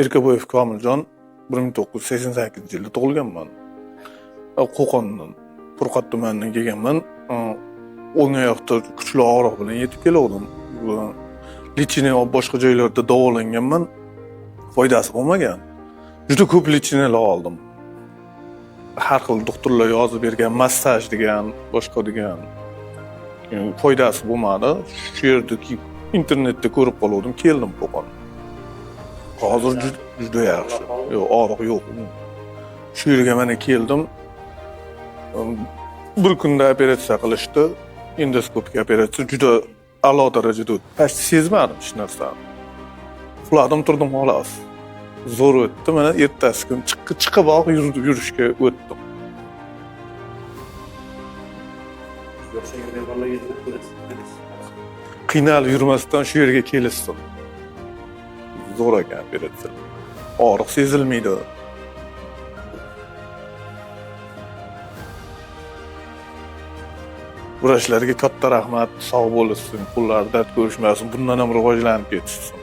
Erkaboyev Komiljon 1988-yilda tug'ilganman. Qo'qondan, Furqat tumanidan kelganman. O'ng oyoqda kuchli og'riq bilan yetib kelgandim. Lechение olib boshqa joylarda davolanganman. Foydasi bo'lmagan. Juda ko'p lecheniyalar oldim. Har xil doktorlar yozib bergan, massaj degan, boshqa degan. Foydasi bo'lmadi. Shu yerda internetda ko'rib qolgandim, keldim Qo'qon. Hozir juda yaxshi. Yo'q, og'riq yo'q. Shu yerga mana keldim. Bir kunda operatsiya qilishdi. Endoskopik operatsiya juda a'lo darajada o'tdi. Почти sezmadim hech narsani. Uxladim, turdim xolos. Zo'r o'tdi. Mana ertasi kun chiqiboq yurishga o'tdim. O'xshagan bemorlarga nima qilasiz? Qiynalib yurmasdan shu yerga kelishsin. Zo'r ekan operatsiya. Og'riq sezilmaydi. Vrachlarga katta rahmat, sog' bo'lishsin, qo'llari dard ko'rishmasin, bundan ham rivojlanib ketishsin.